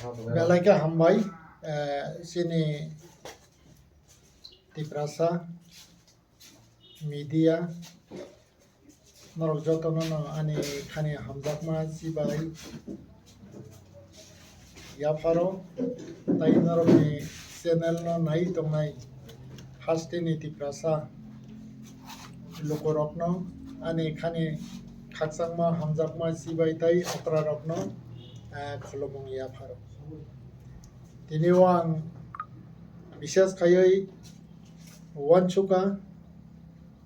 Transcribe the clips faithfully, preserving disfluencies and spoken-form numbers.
Belai khe hambai, eh, chini Tiprasa media, norok jotono no ani khani hamjakma chibai yapharo, tai norokni channel no nai tongnai hasteni Tiprasa lukurokno ani khani khakchangma hamjakma chibai tai okrarokno, eh, khulumung yapharo. Tini o ang bishes khaiwi uansukha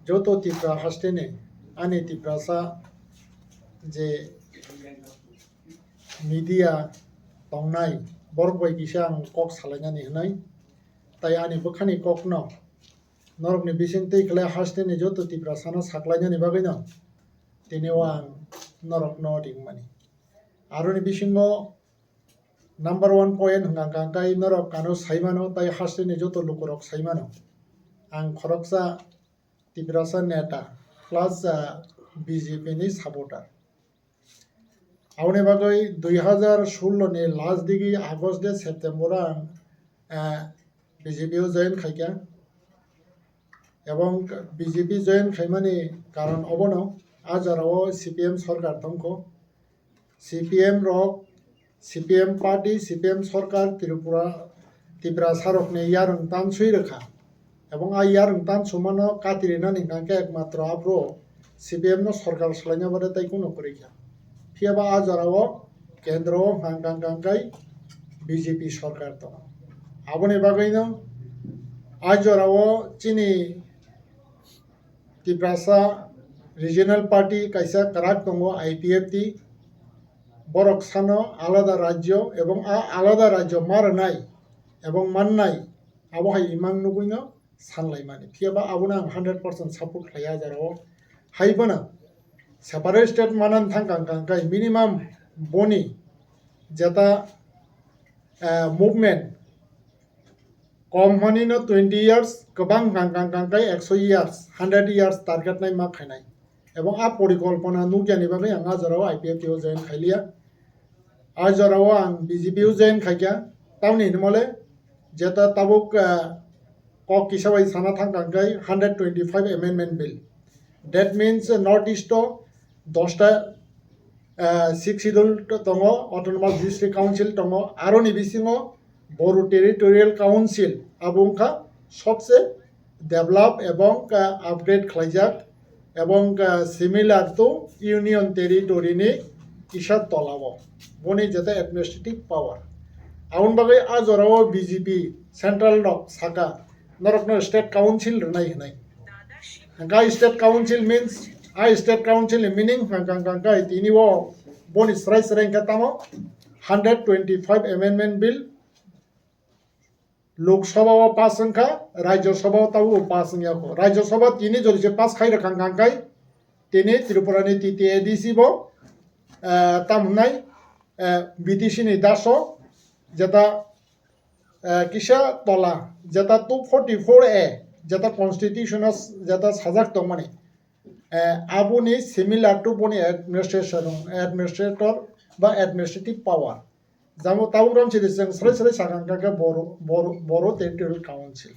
joto Tipra hasteni ani Tiprasa je media tongnai borok bai kisa ang kok salainani hwnwi, tai ani bwkhani kokno norokni bising twi khlai hasteni joto Tiprasano saklainani bagwino tini o ang norokno ringmani. Aroni bisingo number one point hwnkha hwnkha khe norok ano saimano tai hasteni joto lukurok saimano. Ang khoroksa Tiprasa neta plus, ah, B J P ni supporter. Aboni bagwi dui hazar sullo ni last digi August de September o ang, ah, B J P o join khaikha. Ebong B J P join khaimani karon obono, a jorao C P M sorkar tongkho. C P M rok, C P M party, C P M sorkar Tripura, Tiprasa rokni yarwng tanswi rwkha. Ebong a yarwng tansumano katirinani hwnkha khe ekmatro aphuru C P M no sorkar swlaina bagwi tai kunu kwrwi kha. Phiya ba a jorao kendro o hwnkha hwnkha hwnkha khe B J P sorkar tongo. Aboni bagwino a jorao chini Tiprasa Regional Party kaisa kwrak tongo, I P F T. Borok sano alada rajyo ebong a alada rajyo ma rwnai ebong mannai, abo hai imang nugwino sanlaimani. Phiya ba abono ang hundred percent support khlaiya a jorao. Hai bono separate state manani thang kang kang kai minimum boni jeta, eh, movement kom hwnwi no twenty years, kwbang kang kang kang kai ekso years, hundred years target nai ma khainai. Ebong a porikolpona nukya ni bagwi ang a jorao I P F T o join khailiya. A jorao ang B J P o join khaikha. Tamni hinmale jeta tabuk, ah, kok kisa bai sana thang kang kai hundred twenty-five amendment bill. That means, uh, North East o dosta, uh, Sixth Schedule tongo, Autonomous District Council tongo, aroni bisingo Boru Territorial Council, abo wngkha sobse develop ebong, uh, upgrade khlaijak, ebong, uh, similar to Union Territory ni kisa tolao. Boni jeta administrative power. Aboni bagwi a jorao B J P central rok saka, norokno state council rwnai hwnwi. Hwnkhe state council means, a state council ni meaning hwnkha hwnkha hwnkhe tini o boni srai srai hwnkhe tamo hundred twenty-five amendment bill Lok Sabha o pass wngkha, Rajya Sabha o tabuk pass wngya kho. Rajya Sabha tini jodi se pass khai rwkha hwnkha hwnkhe tini Tripura ni T T A D C bo, eh, tam hwnai, eh, B T C ni daso jeta eh, kisa tola, jeta two forty-four A, jeta constitution o s-, jeta sajak tongmani, eh, aboni similar to boni administration, administrator ba administrative power. Jamo tabuk rom sidi chwng srai srai sakang kha khe Boru, Boru, Boru Territorial Council.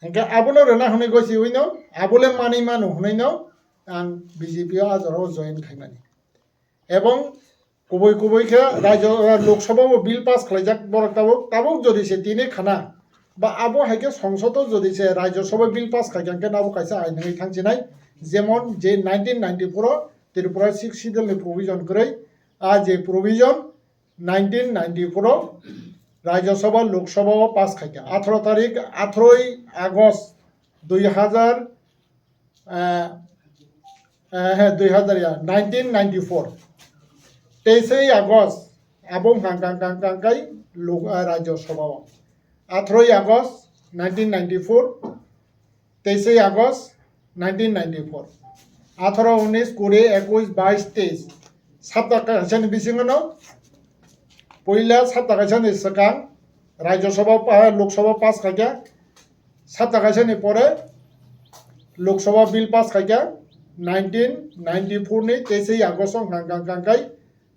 Hingkhe abono rwna hwnwi gosiwino, abole manwi mano hwnwino ang B J P o a jorao join khaimani. Ebong kubui kubui khe rajyo, eh, Lok Sabha o bill pass khlaijak borok tabuk, tabuk jodi se tini khana ba abo hai khe Songsod o jodi se Rajya Sabha bill pass khaikha hwnkhe nabo kaisa ain wngwi thangchinai, jemon je nineteen ninety-four o Tripura Sixth Schedule ni provision kwrwi, a je provision nineteen ninety-four o Rajya Sabha Lok Sabha o pass khaikha, atharo tarik, atharoi August dui hazar, eh, eh, he, dui hazar ya, nineteen ninety-four. Teisei August, abo hwnkha kang kang kang kai luk, eh, Rajya Sabha o. Atharoi August nineteen ninety-four, teisei August nineteen ninety-four. Atharo, unis, kuri, ekush, bais, teis. Sapta kaisani bisingo no, puila sapta kaisani swkang Rajya Sabha pa-, Lok Sabha pass khaikha, sapta kaisani pore Lok Sabha bill pass khaikha, nineteen ninety-four ni teisei August o hwnkha kang kang kai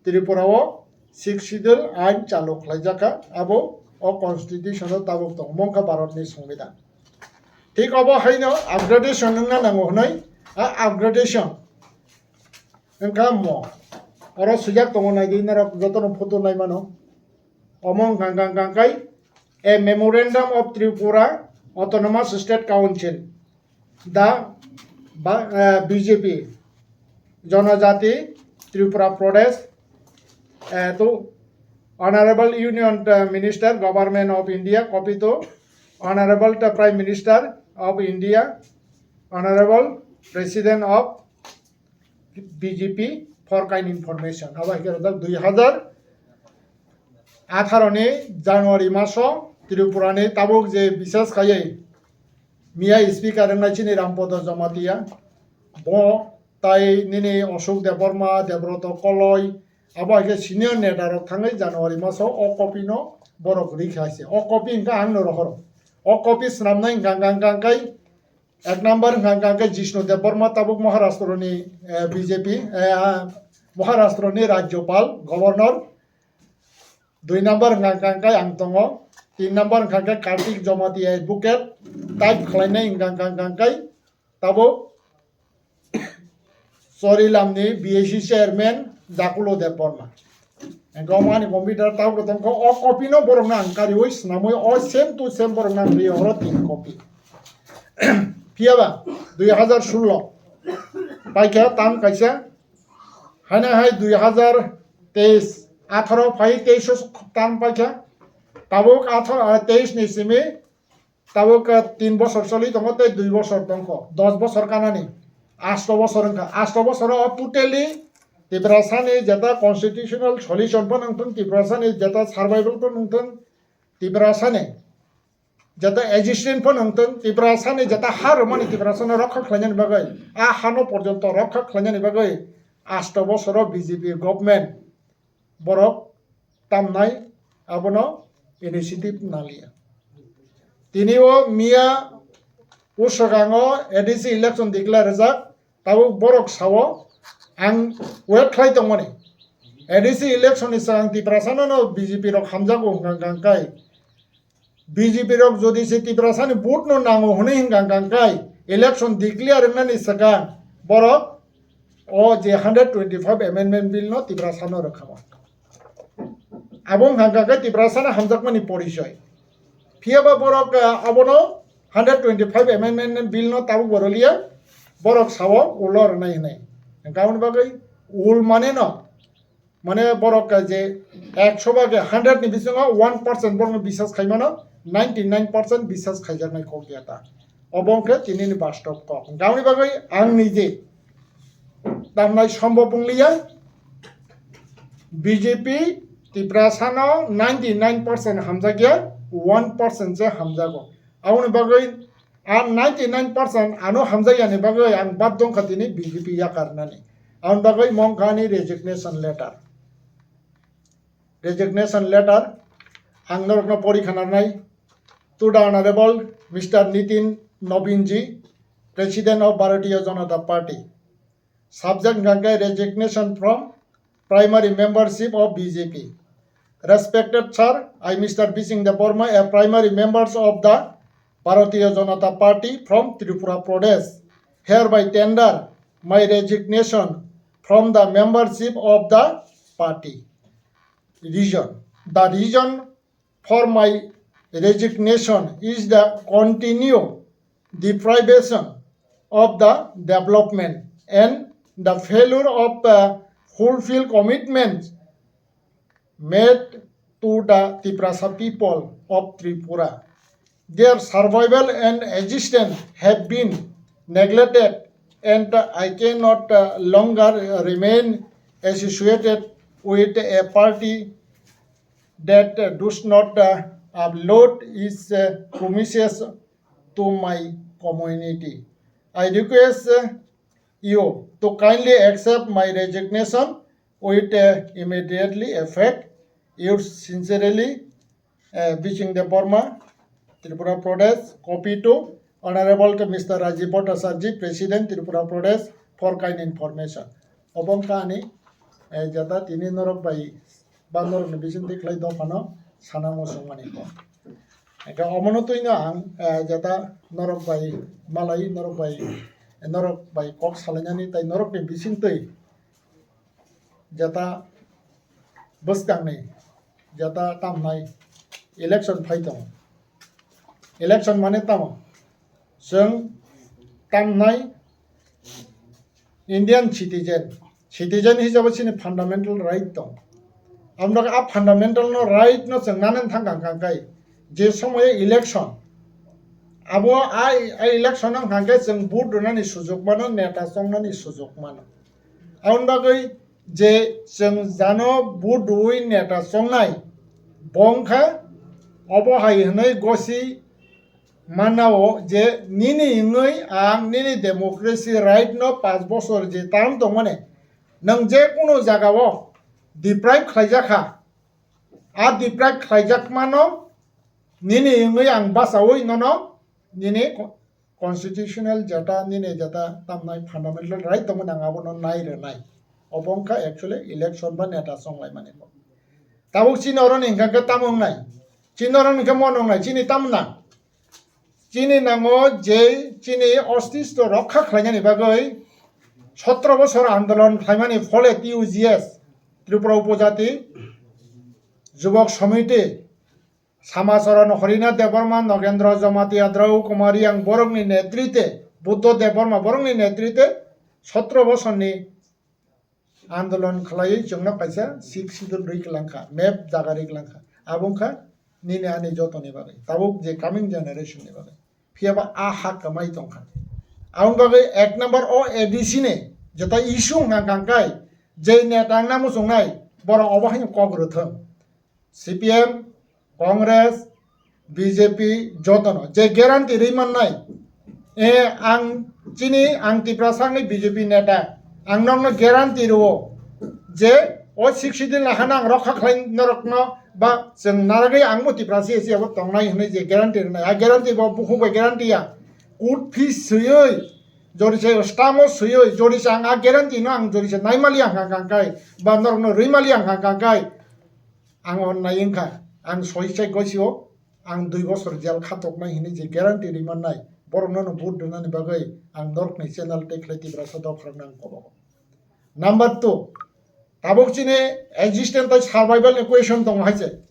Tripura o Sixth Schedule ain chalu khlaijakha, abo o constitution o tabuk tongo, mongkha Bharat ni Songbidan. Thik obo haino upgradation wngna nango hwnwi, a upgradation wngkha mo. Oro swijak tongo, naidi norok jotono photo naimano. Omo wngkha, wngkha, wngkha kai, a memorandum of Tripura Autonomous State Council, the ba-, eh, B J P, Janajati Tripura Pradesh, eh, to Honorable Union, eh, Minister, Government of India, copy to Honorable, eh, Prime Minister of India, Honorable President of B J P, for kind information. Abo hai khe rwjak dui hazar atharo ni January maso Tripura ni tabuk je bises khaiwi miya speaker wngnai chini Rampodo Jamatia, bo tai nini Ashok Debbarma, Debroto Koloi, abo hai khe senior neta rok thangwi January maso o copy no borok rikha se. O copy hwnkha ang no rohoro. O copy swnamnai hwnkha, hwnkha, hwnkha, hwnkha kai ek number hwnkha, hwnkha khe Jishnu Debbarma, tabuk Maharashtra ni, eh, B J P, eh, ah, Maharashtra ni Rajyapal, Governor. Dui number hwnkha, hwnkha khe ang tongo. Tin number hwnkha khe Kartik Jamatia Advocate, type khlainai hwnkha, hwnkha, hwnkha khe tabuk Chorilamni B A C chairman Jakulo Debbarma. Engkhe omo ani computer tabuk tongkha, o copy no borok no ang kariwi swnamwi o same to same borok no ang rio oro tin copy. Phiyaba dui hazar sullo paikha tam kaisa, haina hai dui hazar teis, atharo phai teis o tam paikha, tabuk atharo, ah, teis ni simi tabuk, ah, tin bosor choli tongo tei dui bosor tongkho, dos bosor kanani, asto bosor wngkha. Asto bosoro totally Tiprasani jeta constitutional solution phano wngthung, Tiprasani jeta survival phano wngthung, Tiprasani jeta existence phano wngthung, Tiprasani jeta ha rwmani Tiprasano rokha khlainani bagwi, a hano porjonto rokha khlainani bagwi asto bosoro B J P government borok tamnai abono initiative naliya. Tini o miya uswagango A D C election declare rijak, tabuk borok sao ang wait khlai tongmani. A D C election ni swkang Tiprasano no B J P rok hamjago hwnkha hwnkha kai. B J P rok jodi se Tiprasani vote no nango hwnwi hwnkha hwnkha kai election declare wngnani swkang borok o je hundred twenty-five amendment bill no Tiprasano rwkha. Abo wngkha hwnkha khe Tiprasano hamjakmani porichoi. Phiyaba borok, ah, abono hundred twenty-five amendment bill no tabuk bo rwliya, borok sao ulo rwnai hwnwi. Hwnkha aboni bagwi ul mane no, mane borok je ekso bage hundred ni bisingo one percent borokno bisas khaimano, ninety nine percent bisas khaijaknai kok ya ta. Obo wngkhe tinini bastob kok. Hwnkha aboni bagwi ang nije tamnai sombo pungliya, B J P Tiprasano ninety nine percent hamjakya, one percent se hamjago. Aboni bagwi a ninety nine percent ano hamjakyani bagwi ang baddho wngkha tini B J P yakarnani. Aboni bagwi mongkha ani resignation letter. Resignation letter ang norokno pori khanarnai. To the Honorable Mister Nitin Nobin ji, President of Bharatiya Janata Party. Subject hwnkha khe resignation from primary membership of B J P. Respected sir, I, Mister Bising Debbarma, a primary members of the Bharatiya Janata Party from Tripura Pradesh, hereby tender my resignation from the membership of the party. Reason. The reason for my resignation is the continued deprivation of the development and the failure of, uh, fulfill commitments made to the Tiprasa people of Tripura. Their survival and existence have been neglected, and I cannot, uh, longer remain associated with a party that, uh, does not, uh, uphold its, uh, promises to my community. I request, uh, you to kindly accept my resignation with, uh, immediately effect. Yours sincerely, uh, Bising Debbarma, Tripura Pradesh. Copy to Honorable to Mister Rajiv Bhattacharjee, President, Tripura Pradesh, for kind information. Obo wngkha ani, eh, jeta tini norok bai ba norokni bisingtwi khlai dophano sana muchungmani kok. Hwnkhe omono twino ang, eh, jeta norok bai malai, norok bai, norok bai kok salainani tei norokni bisingtwi jeta bwskangni jeta tamnai election phai tongo. Election mane tamo? Chwng tamnai Indian citizen, citizen hisabe chini fundamental right tong. Amrok a fundamental no right no chwng nanan thang kang kang kai. Je somoyo election, abo a, a election ang kang kai chwng vote rwnani sujok mano, neta chongnani sujok mano. Aboni bagwi je chwng jano vote rwui neta chongnai, bo wngkha obo hai hwnwi gosi mannao je nini wngwi ang nini democracy right no panch bosor je term tongmani, nwng je kunu jagao deprive khlaijak kha, a deprive khlaijak mano nini wngwi ang bachaui nono nini co-, constitutional jeta, nini jeta tamnai fundamental right tongmani ang abono nai rwnai. Obo wngkha actually election ba neta chonglaimani bo. Tabuk chini oroni hwnkha khe tamo wngnai? Chini oroni hwnkhe mono wngnai, chini tamo na? Chini nango je chini ostitto rokha khlainani bagwi sotro bosor andolon khlaimani phole T U G S, Tripura Upojati Jubok Samiti, Samacharan Horinath Debbarma, Nogendra Jamatia, Drau Kumari ang borokni netrite, Buddho Debbarma borokni netrite sotro bosorni andolon khlaiwi chwngno kaisa sixth schedule rwi kwlangkha, map jaga rwi kwlangkha. Abo wngkha nini ani jotoni bagwi, tabuk je coming generation ni bagwi. Phiyaba a hak kwmai tongkha. Aboni bagwi ek number o A D C ni jeta issue wngkha kangkai, je neta wngna muchungnai borok obo haino kok rwthwng. C P M, Congress, B J P jotono je guarantee rwi mannai, e, ang chini, ang Tiprasa wngwi B J P neta, ang nokno guarantee rwo je o sixth schedule ni hano ang rokha khlai norokno ba chwng narwgwi ang bo Tiprasa se abo tongnai hwnwi je guarantee rwnai, a guarantee bo bukhuk bai guarantee ya, court fees swiwi, jodi se stamp o swiwi, jodi se ang a guarantee no ang jodi se naimali ang kang kang kai ba norokno rwimali ang kang kang kai. Ang onnai wngkha, ang soi chek goi sio, ang dui bosor jel khatoknai hinwi je guarantee rwi mannai, borokno no vote rwnani bagwi ang norokni channel tei khlai Tiprasa dopharokno ang kobogo. Number two, tabuk chini existence tei survival ni question tongo hai se.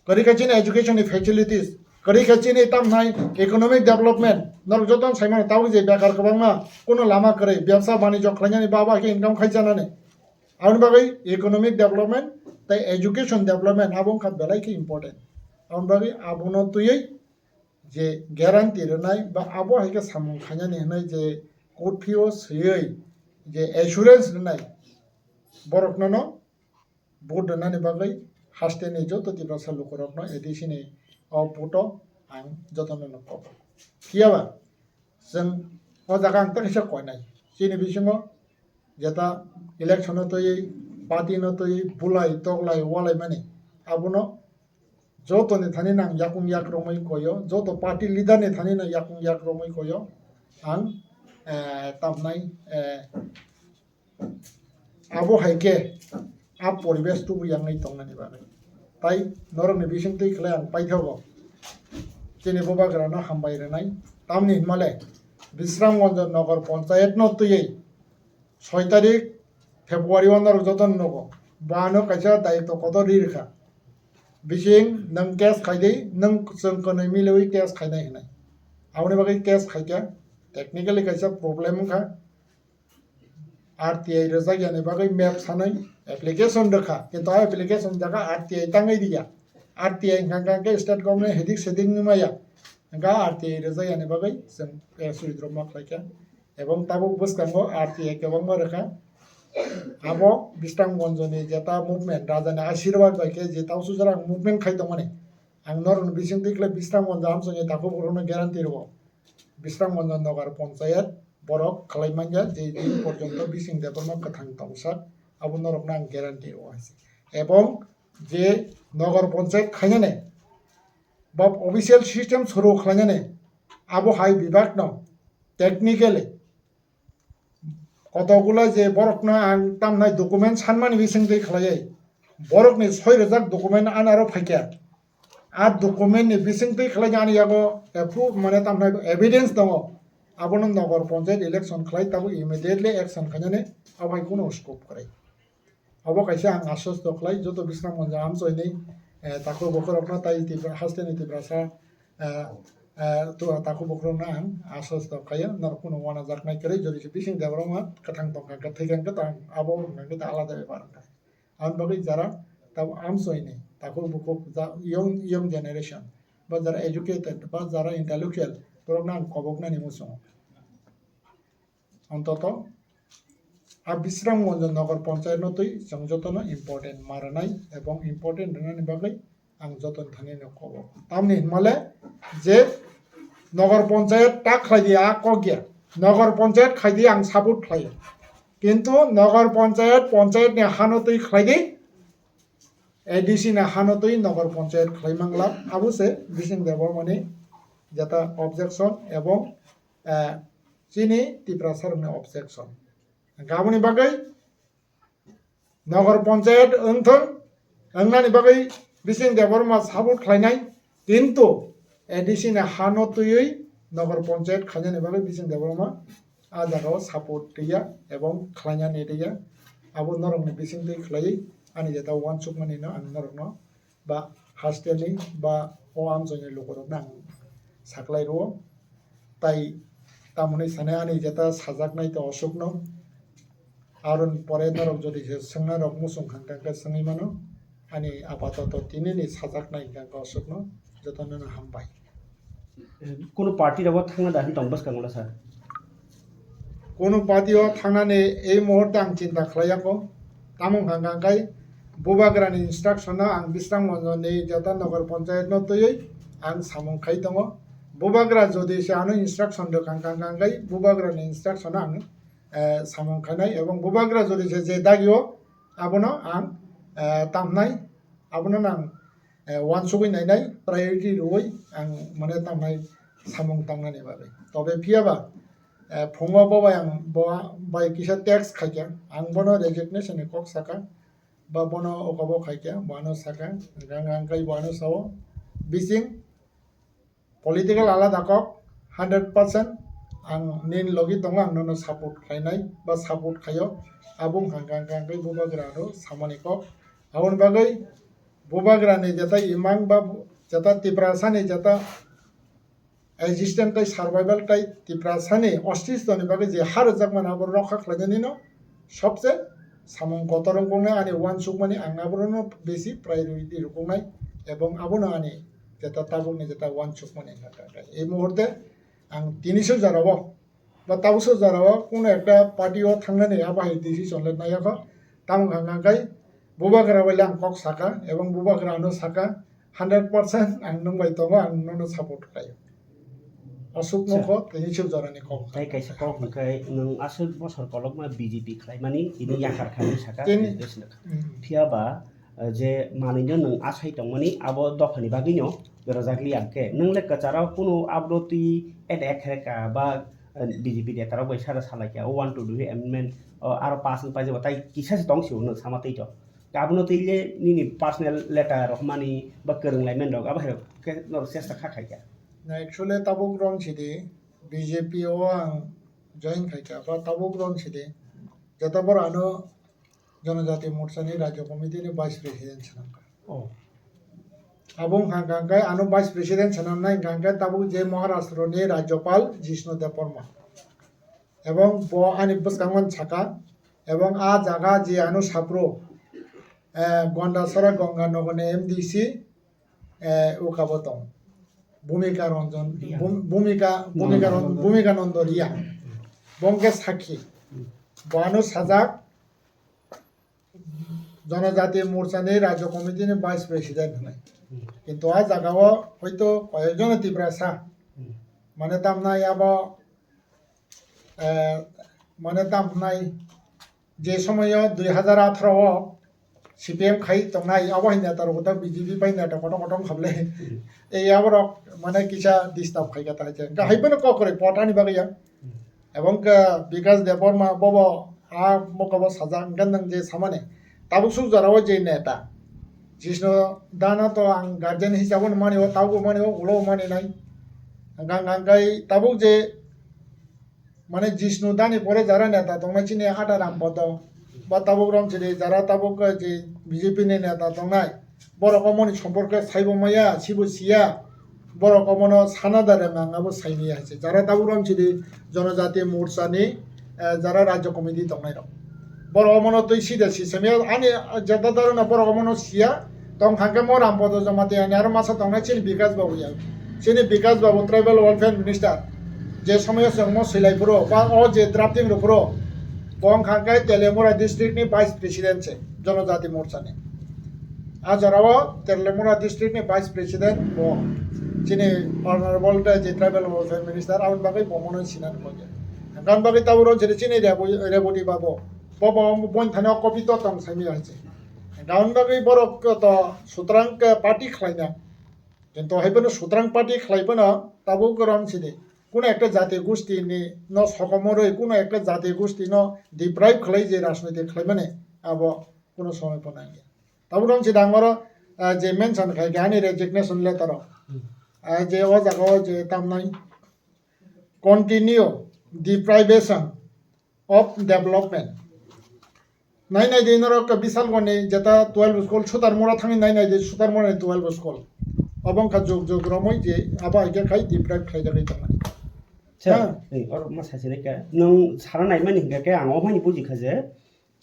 Kwrwi kha chini education ni facilities, kwrwi kha chini tamnai economic development, norok jotono sai mano tabuk je bekar kwbangma, kuno lama kwrwi, bebsa banijyo khlainani, baba khe income khai chanani. Aboni bagwi economic development tei education development abo wngkha belai khe important. Aboni bagwi abono twiwi je guarantee rwnai ba abo hai khe samung khainani hwnwi je court fee o swiwi je assurance rwnai borokno no vote rwnani bagwi hasteni joto Tiprasa lukurokno A D C ni o vote o ang jotono no kobo. Phiyaba chwng o jaga ang tei kaisa koinai. Chini bisingo jeta election o twiwi, party no twiwi, bulai, toklai, walaimani. Abono jotoni thani nang yakung yak romwi koyo, joto party leader ni thani nang yakung yak romwi koyo. Ang, eh, tamnai, eh, abo hai khe a poribesh tubu yangwi tongnani bagwi. Tai norokni bisingtwi khlai ang paithago. Chini bubagrano hambai rwnai. Tamni hinmale Bisramganj Nagar Panchayat no twiwi soi tarik February o norok jotono nugo. Bo ano kaisa dayitw kotor ri rwkha. Bising nwng case khai di, nwng chwng kwnwi milwi case khainai hinwi. Aboni bagwi case khaikha, technically kaisa problem wngkha. R T I rwjak yani bagwi map sanwi application rwkha, kintu a application jaga R T I tangwi riya. R T I hwnkha hwnkha khe state government hedik sedik nwi maya, hwnkha R T I rwjak yani bagwi chwng, eh, suidro ma khlaikha. Ebong tabuk bwskango R T I kwbangma rwkha. Abo Bisramganj ni jeta movement, Raja ni asirwad bai khe je tausujarang movement khai tongmani, ang norokni bisingtwi khlai Bisramganj amsongni takhuk rokno guarantee rwo. Bisramganj Nagar Panchayat borok khlai manya je din porjonto bising Debbarma kwthang tongsa, abo norokno ang guarantee rwo hai se. Ebong je Nagar Panchayat khainani ba official system suru khlainani abo hai bibak no technically kotokgula je borokno ang tamnai document sanmani bisingtwi khlaiwi Borokni soi rwjak document ani aro phaikha. A document ni bisingtwi khlai ani yago approve mane tamnai evidence tongo. Abono Nagar Panchayat election khlai tabuk immediately action khainani abo hai kuno scope kwrwi. Abo kaisa ang aswsto khlai joto Bisramganj amchoini, eh, takhuk bukhurokno tai Tipra-, hasteni Tiprasa, eh, eh, to takhuk bukhurokno ang aswsto khlaio, norok kuno wanajaknai kwrwi, jodi se bising Debbarma kwthang tongkha, kwthwi kha, kwthang abo wngkha, kwthang alada bepar wngkha. Aboni bagwi jara tamo amchoini takhuk bukhuk ja-, young, young generation, ba jara educated, ba jara intellectual, borokno ang koboknani muchungo. Ontoto, a Bisramganj Nagar Panchayat no twi chwng jotono important ma rwnai ebong important rwnani bagwi ang joto thani no kobo. Tamni hinmale je Nagar Panchayat ta khlai di a kok ya. Nagar Panchayat khai di ang support khlai. Kintu Nagar Panchayat, Panchayat ni hano twi khlai di, A D C ni hano twi Nagar Panchayat khlai mangla. Abo se Bising Debbarmani jeta objection ebong, eh, chini Tiprasa rokni objection. Hwnkhe aboni bagwi Nagar Panchayat wngthung, wngnani bagwi Bising Debbarma support khlainai, kintu A D C ni hano twiwi Nagar Panchayat khainani bagwi Bising Debbarma a jagao support twiya ebong khlainani twiya. Abo norokni bisingtwi khlaiwi ani jeta uansukmani no ang norokno ba hasteni ba o amchoni lukurokno ang saklai rwo. Tai tamoni sanai ani jeta sajaknai to osukno. Aroni pore norok jodi se swngnai rok muchung kha hwnkhe swngwi mano. Ani apatoto tinini sajaknai hwnkhe osukno jotono no hambai. Kunu party rogo thangna da hin tong bwskango sir? Kunu party o thangnani ei muhurte ang chinta khlai yako. Tamo hwnkha hwnkhe Bubagrani instruction no ang Bisramganj ni jeta Nagar Panchayat no twiwi ang samung khai tongo. Bubagra jodi se ano instruction rwkha hwnkha hwnkhe Bubagrani instruction no ang, eh, samung khainai ebong Bubagra jodi se je dagi o abono ang, eh, tamnai, abono ang, eh, uansugwi nainai, priority rwui ang mane tamnai samung tangnani bagwi. Tobe phiyaba, eh, phungo bo bai ang bo bai kisa text khaikha, ang bono resignation ni kok sakha, ba bono okabo khaikha, bo ano sakha, hwnkhe ang, ang kai bo ano sao, bising political alada kok, hundred percent ang nini logi tongo, ang nono support khlainai ba support khaio, abo wngkha hwnkhe ang kai Bubagra ano samani kok. Aboni bagwi Bubagrani jeta imang ba jeta Tiprasani jeta existence tei survival tei Tiprasani ostitwni bagwi je ha rwjakmani abo rokha khlainani no sobse samung kotor wngkuknai ani uansukmani ang abono besi priority rwkuknai ebong abono ani jeta tabukni jeta uansukmani wngkha kha. Ei muhurte ang tini sojaro o ba tabuk sojaro o kuno ekta party o thangnani abo hai decision le naiya kho. Tamo hwnka hwnkhe Bubagra bai le ang kok saka ebong Bubagra ano saka, hundred percent ang nwng bai tongo, ang nono support khlaio. Aswk no kho tini sojaro ni kok. Tai kaisa kok hwnkhe nwng aswk bosor kolokma B J P khlaimani tini yakar kha hinwi saka. Tini. Phiya ba, eh, je manwino nwng asai tongmani abo dophani bagwino berajak liya hwnkhe nwng le kwcharo kunu abro twi add ekhereka ba, eh, B J P netarok bai sara salaikha o one to do amendment o aro pass wng paijabo tai kisa se tong sio nwng sama twi to. Abono twi le nini personal letter rohormani ba kwrwng laimani rok abo hai rok khe norok chesta kha khaikha. Na actually tabuk rong sidi B J P o ang join khaikha ba tabuk rong sidi joto boro ano Jonojati Morcha ni Rajya Committee ni Vice President swnamkha. Oh. Abo wngkha hwnkhe ano Vice President swnamnai hwnkha hwnkhe tabuk je Maharashtra ni Rajyapal Jishnu Debbarma. Ebong bo ani bwskango saka, ebong a jaga je ano sapro, eh, Gandachara Ganganagar ni M D C, eh, ukabo tong. Bhumika Ranjan, Bhum-, Bhumika, Bhumika Ran-, Bhumika Nando Riya. Bo wngkhe sakhi. Bo ano sajak, Jonojati Morcha ni Rajya Committee ni Vice President hwnwi. Hmm. Kintu a jaga o hoito koyekjon Tiprasa. Hmm. Mane tamnai abo, eh, mane tamnai je somoyo dui hazar atharo o C P M khai tongnai abo hai neta rok ta B J P bai neta kotor kotor khablai. Hmm. Ei aborok mane kisa disturb khai kha ta hai je. Hwnkhe hai phano kok kwrwi potani bagwi ya. Hmm. Ebong khe Bikas Debbarma bobo a mokabo sajak hwnkhe nwng je samani Tabuk suk jora o je neta, Jishnu Dano to ang guardian hisabo no mani o, tabuk mani o, ulo mani nai. Hwnkha hwnkha khe tabuk je mane Jishnu Dani pore jara neta tongnai chini Ata Rampodo, ba tabuk Romchidi jara tabuk je B J P ni neta tongnai, borok omoni somporke saibo maya, sibo siya, borok omono sana da rwng ang abo saimaya hai se. Jara tabuk Romchidi Jonojati Morcha ni, eh, jara Rajya Committee tongnai rok. Borok omono twi sida si saimaya, ani jeta daro no borok omono siya, tong hangke mo Rampodo Jamatia ni aro masa tongnai chini Bikas Babu ya. Chini Bikas Babu Tribal Welfare Minister. Je somoyo chwng mo swilai phuru, ba o je drafting rw phuru, bo wng kha khe Teliamura district ni vice president se, Jonojati Morcha ni. A jora o Teliamura district ni vice president bo chini honorable je tribal welfare minister, aboni bagwi bo mono sinani bagwi. Aboni bagwi tabuk rw chini, chini Rebu-, Rebudi Babu. Bo bo boin thani o copy to tong saimaya hai se. Aboni bagwi borok to sutrang ke party khlaina. Kintu hai phano sutrang party khlai phano tabuk Romchidi. Kuno ekta jati gosti ni no sokomorwi, kuno ekta jati gosti no deprive khlai je rajniti khlaimani abo kuno somoi phano nangya. Tabuk Romchidi ang oro, ah, je mention khai khe ani resignation letter o. Hmm. Ah, je o jaga o je tamnai continue deprivation of development. Nai nai di norok Bisalgoni jeta twelve school, Sutarmura thangwi nai nai di Sutarmura ni twelve school. Obo wngkha jug jug romwi je abo hai khe khai deprive khlai jagwi tongmani. Sir, ha? Ei, oro ma sasi nai kha. Nwng sana naimani hinkha khe ang omo hai buji kha je,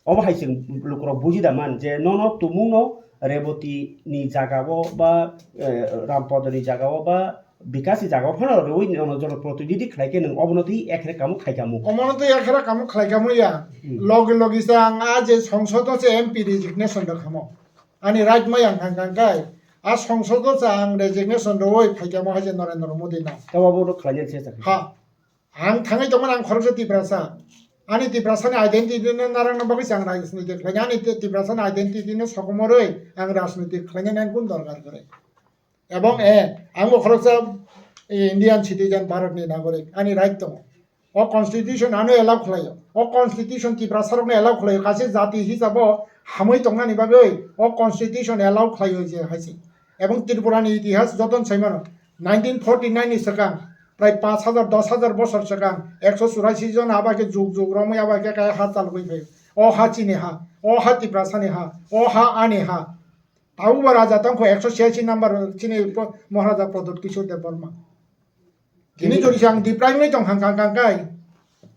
obo hai chwng lukurok buji da man je nono tumungno Reboti ni jaga o ba, eh, Rampodo ni jaga o ba Bikasi jaga o phano rwui nono jono protinidhi khlai khe nwng obono twi ekre kamo khai kamo. Omono twi ekre kamo khlai kamo ya. Hmm. Logi logi se ang a je songsod o se M P resignation rw khamo. Ani right maya ang thang thang khai. A songsod o se ang resignation rwui phai kamo hai je Narendra Modi no. Tei obo no khlai nai se chakha. Ha. Ang thangwi tongmani ang khoroksa Tiprasa. Ani Tiprasani identity no narwkna bagwi se ang rajniti khlainai. Ani Ti-, Tiprasani identity no sokomorwi ang rajniti khlainani ang kun dorkar kwrwi. Ebong, eh, ang bo khoroksa, eh, Indian citizen, Bharat ni nagorik, ani right tongo. O constitution ano allow khlaio. O constitution Tiprasa rokno allow khlaio. Kaisa jati hisabo hamwi tongnani bagwi o constitution allow khlaio je hai se. Ebong Tripura ni itihas joto saimano, nineteen forty nine ni swkang, prai paanch hajar, dos hajar bosor swkang, ekso churashi jon aba khe jug jug romwi aba khe kaya ha chalogwi phaio. O ha chini ha, o ha Tiprasa ni ha, o ha ani ha. Tabukbo raja tongkho ekso chhiyasi number chini po-, Maharaja Pradyut Kishore Debbarma. Tini jodi se ang deprive wngwi tong hang kang kang kai.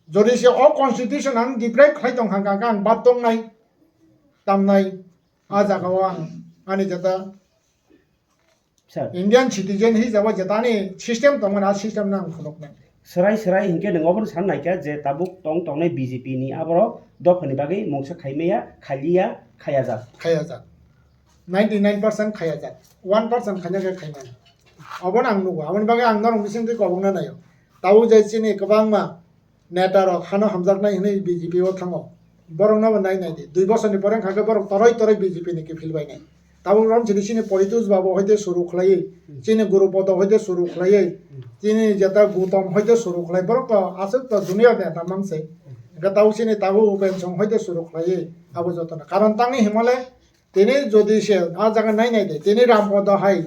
Jodi se o constitution ang deprive khlai tong hang kang kang, ang bad tongnai, tamnai, a jaga o ang ani jeta Sir. Indian citizen hisabo jetani system tongmani, a system no ang phunuknai. Swrai swrai hinkhe nwng obono san naikha je tabuk tong tongnai B J P ni aborok dophani bagwi mungsa khaimaya, khaliya, khayajak. Khayajak. Ninety nine percent khayajak. One percent khaina khe khaimani. Obono ang nugo. Aboni bagwi ang norok bisingtwi kobokna naio. Tabuk je chini kwbangma neta rok hano hamjaknai hinwi B J P o thango. Borok no bo nai nai di. Dui bosor ni pore wngkha khe borok toroi toroi B J P ni kiphil bai nai. Tabuk rom chini chini Politus Babu hoite suru khlaiwi, hmm, chini Guru Podo hoite suru khlaiwi, hmm, chini jeta Gutom hoite suru khlai. Borok to aswk to dunia neta mang se. Hmm. Hwnkhe tabuk chini tabuk Upen Song hoite suru khlaiwi abo jotono. Karon tangwi himale tini jodi se a jaga nai nai di. Tini Ram Podo hai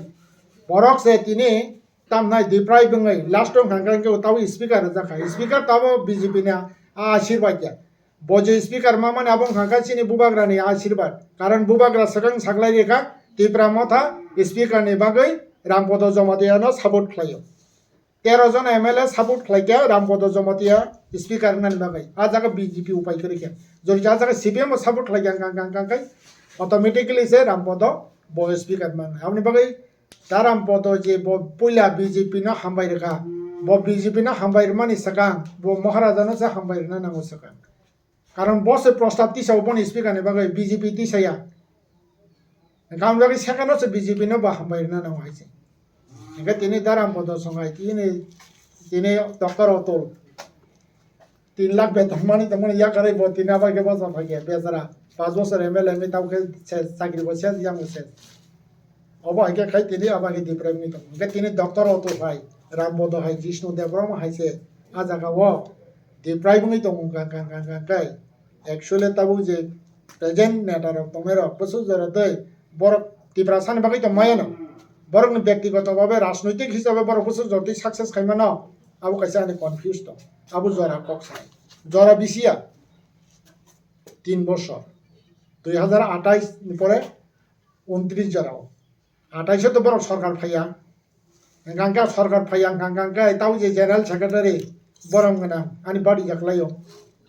borok se tini tamnai deprive wngwi last o hwnkha hwnkhe tabuk speaker rwjak kha. Speaker tabuk B J P ni a asirbaid ya. Bo je speaker ma mani abo hwnkha khe chini bubagra ni asirbaid. Karon bubagra swkang saklai rikha Tipra Motha speaker ni bagwi Rampodo Jamatia no support khlaio. Tero jon M L A support khlaikha Rampodo Jamatia speaker wngnani bagwi. A jaga B J P upai kwrwi khe. Jodi a jaga C P M bo support khlaikha hwnkha hwnkha khe automatically se Rampodo bo speaker man. Aboni bagwi Taram Podo je bo puila B J P no hambai rwkha, bo B J P no hambai rwmani swkang bo Maharaja no se hambai rwna nango swkang. Karon bo se prostab tisao boni speaker ni bagwi B J P tisaya. Hwnkhe aboni bagwi second o se B J P no bo hambai rwna nango hai se. Hwnkhe tini Taram Podo songai tini, tini Doctor Atul. Tin lakh beton mani tongmani yakarwi bo tini abo khe bosong phaikhe bejara. Panch bosor M L A wngwi tabukhe se chakri bo ses, yang bo ses. Obo hai khe khai tini abo khe deprive wngwi tongo. Hwnkhe tini Doctor Atul hai, Ram Bodo hai, Jishnu Debbarma hai se a jaga o deprive wngwi tongo hwnkha, hwnkha, hwnkha, hwnkha khe. Actually tabuk je Present neta rok tongmai rok bwswk jora tei borok Tiprasa ni bagwi tong maya no, borok ni byaktigoto babe rajnoitik hisabe borok bwswk jora tei success khai mano, abo kaisa ani confuse tong, abo jora kok sai, jora bisiya tin bosor, dui hazar atais ni pore untris jora o, atais o to borok sorkar phaiya. Hwnkha hwnkhe sorkar phaiya, hwnkha hwnkhe tau je general secretary borom gwnang ani body jaklaio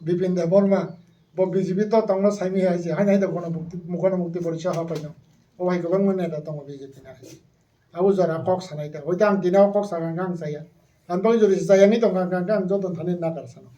Bipin Debbarma, bo B J P to tongno saimi hai se, haino hai da bono mukti, mukti porisa ha paino. O hai kwbangma neta tongo B J P ni hai se. Abo jora kok sanai ta. Hoite ang tini o kok saka hwnkhe ang chaya. Ang bagwi jodi se chaya ni tongkha hwnkhe ang joto thani nakar sano.